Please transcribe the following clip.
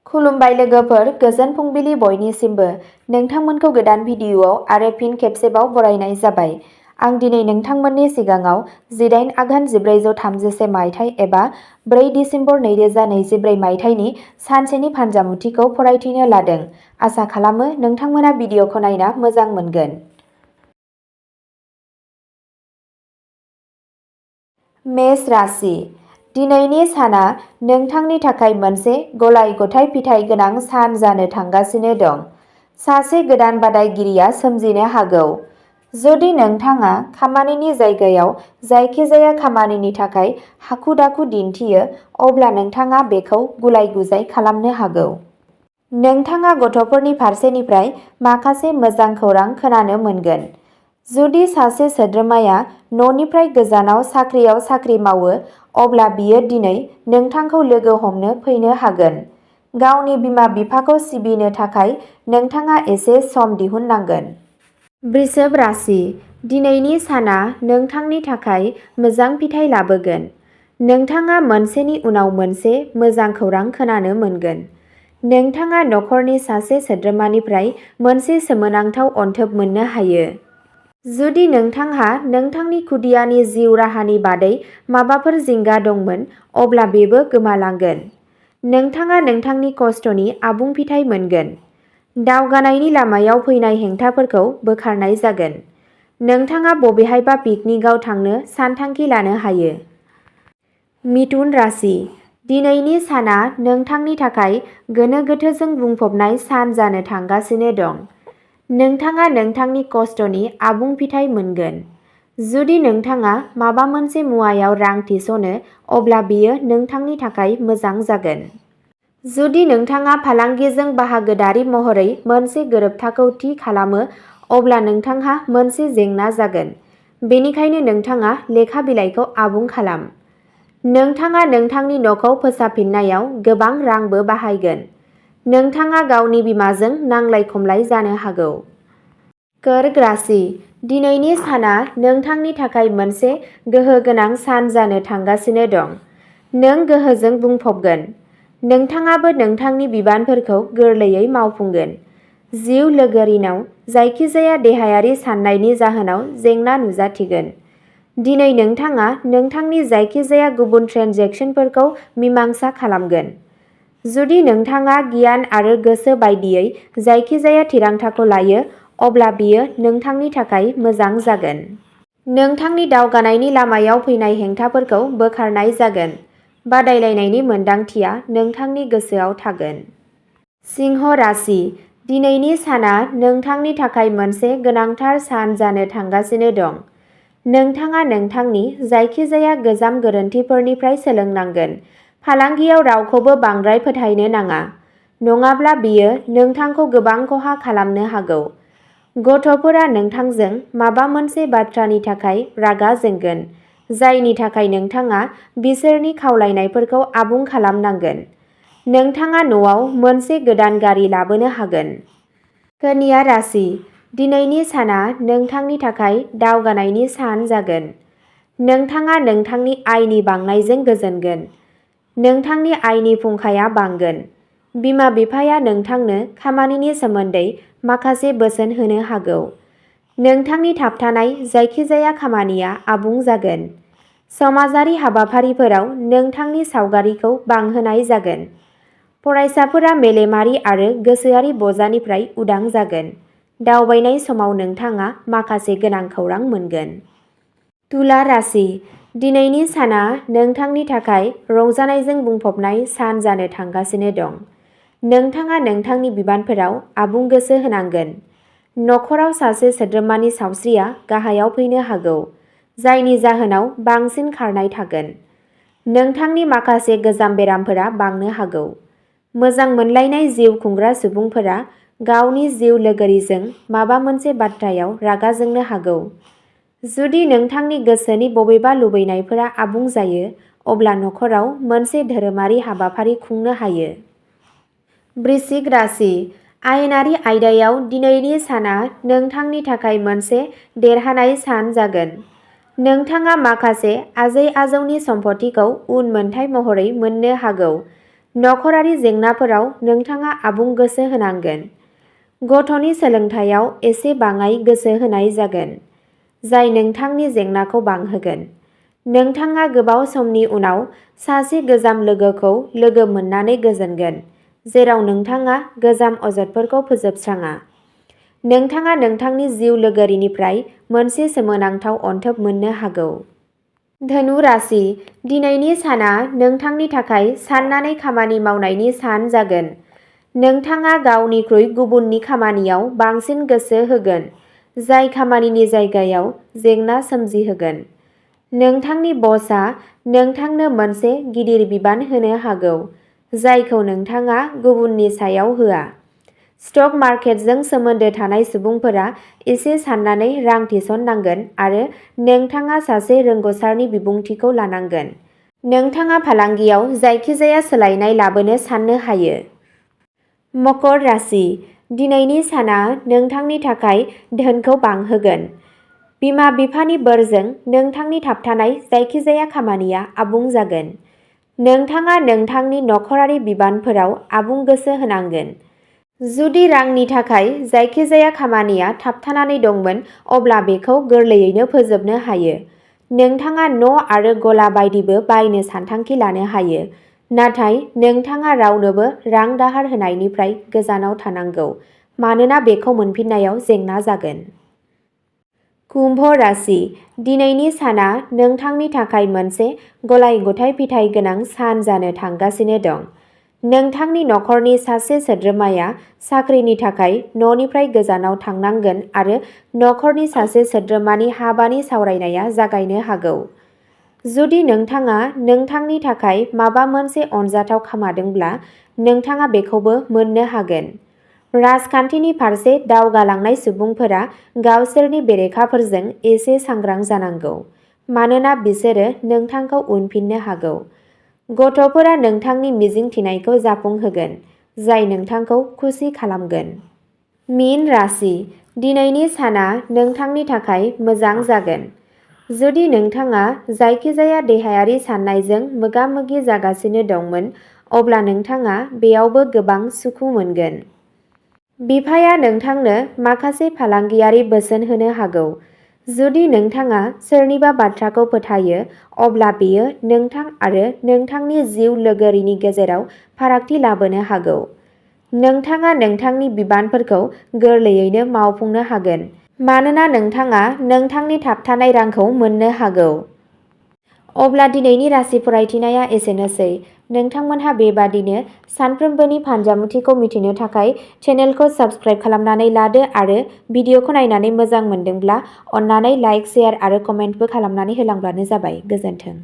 खुलुमबाय लोगोफोर, गोजोन फुंबिलि बयनिसिमबो। नोंथांमोनखौ गोदान भिडिअ'आव आरो फिन खेबसेबाव बरायनाय जाबाय। आं दिनै नोंथांमोननि सिगाङाव 18 आघोन 1433 मायथाइ एबा 4 दिसेम्बर 2024 मायथाइनि सानसेनि फान्जामुथिखौ फरायथिनो लादों। आसा खालामो नोंथांमोना भिडिअ'खौ नायना मोजां मोनगोन। मेष राशि। दिनैनि साना नोंथांनि थाखाय मोनसे गलाय-गथाय फिथाइ गोनां सान जानो थांगासिनो दं। सासे गोदान बादायगिरिया सोमजिनो हागौ। जुदि नोंथाङा खामानिनि जायगायाव जायखिजाया खामानिनि थाखाय हाखु-दाखु दिन्थियो, अब्ला नोंथाङा बेखौ गुलाय-गुजाय खालामनो हागौ। नोंथाङा गथ'फोरनि फारसेनिफ्राय माखासे मोजां खौरां खोनानो मोनगोन। जुदि सासे सोद्रोमाया न'निफ्राय गोजानाव साख्रि मावो, अब्ला बियो दिनै नोंथांखौ लोगो हमनो फैनो हागोन। गावनि बिमा-बिफाखौ सिबिनो थाखाय नोंथाङा एसे सम दिहुननांगोन। वृषभ राशि। दिनैनि साना नोंथांनि थाखाय मोजां फिथाइ लाबोगोन। नोंथाङा मोनसेनि उनाव मोनसे मोजां खौरां खोनानो मोनगोन। नोंथाङा नखरनि सासे सोद्रोमानिफ्राय मोनसे सोमोनांथाव अनथोब मोननो हायो। जुदि नोंथांहा नोंथांनि खुदियानि जिउ राहानि बादै माबाफोर जिंगा दंमोन, अब्ला बेबो गोमालांगोन। नोंथाङा नोंथांनि खस्थ'नि आबुं फिथाइ मोनगोन। दावगानायनि लामायाव फैनाय हेंथाफोरखौ बोखारनाय जागोन। नोंथाङा बबेहायबा पिकनिकआव थांनो सानथांखि लानो हायो। मिथुन राशि। दिनैनि साना नोंथांनि थाखाय गोनो-गोथोजों बुंफबनाय सान जानो थांगासिनो दं। नोंथाङा नोंथांनि खस्थ'नि आबुं फिथाइ मोनगोन। जुदि नोंथाङा माबा मोनसे मुवायाव रां थिसनो, अब्ला बेयो नोंथांनि थाखाय मोजां जागोन। जुदि नोंथाङा फालांगिजों बाहागोदारि महरै मोनसे गोरोबथाखौ थि खालामो, अब्ला नोंथांहा मोनसे जेंना जागोन। बेनिखायनो नोंथाङा लेखा बिलाइखौ आबुं खालाम। नोंथाङा नोंथांनि न'खौ फोसाबफिननायाव गोबां रांबो बाहायगोन। नोंथाङा गावनि बिमाजों नांलाय-खमलाय जानो हागौ। कर्क राशि। दिनैनि साना नोंथांनि थाखाय मोनसे गोहोगोनां सान जानो थांगासिनो दं। नों गोहोजों बुंफबगोन। नोंथाङाबो नोंथांनि बिबानफोरखौ गोरलैयै मावफुंगोन। जिउ लोगोरिनाव जायखिजाया देहायारि साननायनि जाहोनाव जेंना नुजाथिगोन। दिनै नोंथाङा नोंथांनि जायखिजाया गुबुन ट्रेन्जेकसनफोरखौ मीमांसा खालामगोन। जुदि नोंथाङा गियान आरो गोसो बायदियै जायखिजाया थिरांथाखौ लायो, अब्ला बेयो नोंथांनि थाखाय मोजां जागोन। नोंथांनि दावगानायनि लामायाव फैनाय हेंथाफोरखौ बोखारनाय जागोन। बादायलायनायनि मोनदांथिया नोंथांनि गोसोआव थागोन। सिंह राशि। दिनैनि साना नोंथांनि थाखाय मोनसे गोनांथार सान जानो थांगासिनो दं। नोंथाङा नोंथांनि जायखिजाया गोजाम गोरोन्थिफोरनिफ्राय सोलोंनांगोन। फालांगियाव रावखौबो बांद्राय फोथायनो नाङा, नङाब्ला बेयो नोंथांखौ गोबां खहा खालामनो हागौ। गथ'फोरा नोंथांजों माबा मोनसे बाथ्रानि थाखाय रागा जोंगोन, जायनि थाखाय नोंथाङा बिसोरनि खावलायनायफोरखौ आबुं खालामनांगोन। नोंथाङा न'आव मोनसे गोदान गारि लाबोनो हागोन। कन्या राशि। दिनैनि साना नोंथांनि थाखाय दावगानायनि सान जागोन। नोंथाङा नोंथांनि आयनि बांनायजों गोजोनगोन। नोंथांनि आयनि फुंखाया बांगोन। बिमा-बिफाया नोंथांनो खामानिनि सोमोन्दै माखासे बोसोन होनो हागौ। नोंथांनि थाबथानाय जायखिजाया खामानिया आबुं जागोन। समाजारि हाबाफारिफोराव नोंथांनि सावगारिखौ बांहोनाय जागोन। फरायसाफोरा मेलेमारि आरो गोसोआरि बजानिफ्राय उदां जागोन। दावबायनाय समाव नोंथाङा माखासे गोनां खौरां मोनगोन। तुला राशि। दिनैनि साना नोंथांनि थाखाय रंजानायजों बुंफबनाय सान जानो थांगासिनो दं। नोंथाङा नोंथांनि बिबानफोराव आबुं गोसो होनांगोन। नखराव सासे सोद्रोमानि सावस्रिया गाहायाव फैनो हागौ, जायनि जाहोनाव बांसिन खारनाय थागोन। नोंथांनि माखासे गोजाम बेरामफोरा बांनो हागौ। मोजां मोनलायनाय जिउ खुंग्रा सुबुंफोरा गावनि जिउ लोगोरिजों माबा मोनसे बाथ्रायाव रागा जोंनो हागौ। जुदि नोंथांनि गोसोनि बबेबा लुबैनायफोरा आबुं जायो, अब्ला नखराव मोनसे धोरोमारि हाबाफारि खुंनो हायो। वृश्चिक राशि। आयेनारि आयदायाव दिनैनि साना नोंथांनि थाखाय मोनसे देरहानाय सान जागोन। नोंथाङा माखासे आजै-आजौनि सम्फथिखौ उनमोनथाइ महरै मोननो हागौ। नखरारि जेंनाफोराव नोंथाङा आबुं गोसो होनांगोन। गथ'नि सोलोंथायाव एसे बाङाइ गोसो होनाय जागोन, जाय नोंथांनि जेंनाखौ बांहोगोन। नोंथाङा गोबाव समनि उनाव सासे गोजाम लोगोखौ लोगो मोननानै गोजोनगोन, जेराव नोंथाङा गोजाम अजदफोरखौ फोजोबस्राङा। नोंथाङा नोंथांनि जिउ लोगोरिनिफ्राय मोनसे सोमोनांथाव अनथोब मोननो हागौ। धनु राशि, दिनैनि साना नोंथांनि थाखाय साननानै खामानि मावनायनि सान जागोन। नोंथाङा गावनिख्रुइ गुबुननि खामानियाव बांसिन गोसो होगोन, जाय खामानिनि जायगायाव जेंना सोमजिहोगोन। नोंथांनि बसआ नोंथांनो मोनसे गिदिर बिबान होनो हागौ, जायखौ नोंथाङा गुबुननि सायाव होआ। स्टक मार्केटजों सोमोन्दो थानाय सुबुंफोरा एसे साननानै रां थिसननांगोन आरो नोंथाङा सासे रोंग'सारनि बिबुंथिखौ लानांगोन। नोंथाङा फालांगियाव जायखिजाया सोलायनाय लाबोनो साननो हायो। मकर राशि, दिनैनि साना नोंथांनि थाखाय धोनखौ बांहोगोन। बिमा-बिफानि बोरजों नोंथांनि थाबथानाय जायखिजाया खामानिया आबुं जागोन। नोंथाङा नोंथांनि नखरारि बिबानफोराव आबुं गोसो होनांगोन। जुदि रांनि थाखाय जायखिजाया खामानिया थाबथानानै दंमोन, अब्ला बेखौ गोरलैयैनो फोजोबनो हायो। नोंथाङा न' आरो गला बायदिबो बायनो सानथांखि लानो हायो, नाथाय नोंथाङा रावनोबो रां दाहार होनायनिफ्राय गोजानाव थानांगौ, मानोना बेखौ मोनफिननायाव जेंना जागोन। कुम्भ राशि, दिनैनि साना नोंथांनि थाखाय मोनसे गलाय-गथाय फिथाइ गोनां सान जानो थांगासिनो दं। नोंथांनि नखरनि सासे सोद्रोमाया साख्रिनि थाखाय न'निफ्राय गोजानाव थांनांगोन आरो नखरनि सासे सोद्रोमानि हाबानि सावरायनाया जागायनो हागौ। जुदि नोंथाङा नोंथांनि थाखाय माबा मोनसे अनजाथाव खामादोंब्ला, नोंथाङा बेखौबो मोन्नो हागोन। राजखान्थिनि फारसे दावगालांनाय सुबुंफोरा गावसोरनि बेरेखाफोरजों एसे सांग्रां जानांगौ, मानोना बिसोरो नोंथांखौ उनफिननो हागौ। गथ'फोरा नोंथांनि मिजिंथिनायखौ जाफुंहोगोन, जाय नोंथांखौ खुसि खालामगोन। मीन राशि, दिनैनि साना नोंथांनि थाखाय मोजां जागोन। जुदि नोंथाङा जायखिजाया देहायारि साननायजों मोगा-मोगि जागासिनो दंमोन, अब्ला नोंथाङा बेयावबो गोबां सुखु मोनगोन। बिफाया नोंथांनो माखासे फालांगियारि बोसोन होनो हागौ। जुदि नोंथाङा सोरनिबा बाथ्राखौ फोथायो, अब्ला बेयो नोंथां आरो नोंथांनि जिउ लोगोरिनि गेजेराव फारागथि लाबोनो हागौ। नोंथाङा नोंथांनि बिबानफोरखौ गोरलैयैनो मावफुंनो हागोन, मानोना नोंथाङा नोंथांनि थाबथानाय रांखौ मोन्नो हागौ। अब्ला दिनैनि राशि फरायथिनाया एसेनोसै। नोंथांमोनहा बेबादिनो सानफ्रोमबोनि फानजामुथिखौ मिथिनो थाखाय चेनेलखौ साबस्क्राइब खालामनानै लादो आरो भिडिअखौ नायनानै मोजां मोनदोंब्ला अन्नानै लाइक, शेयार आरो कमेन्टबो खालामनानै होलांब्लानो जाबाय। गोजोन्थों।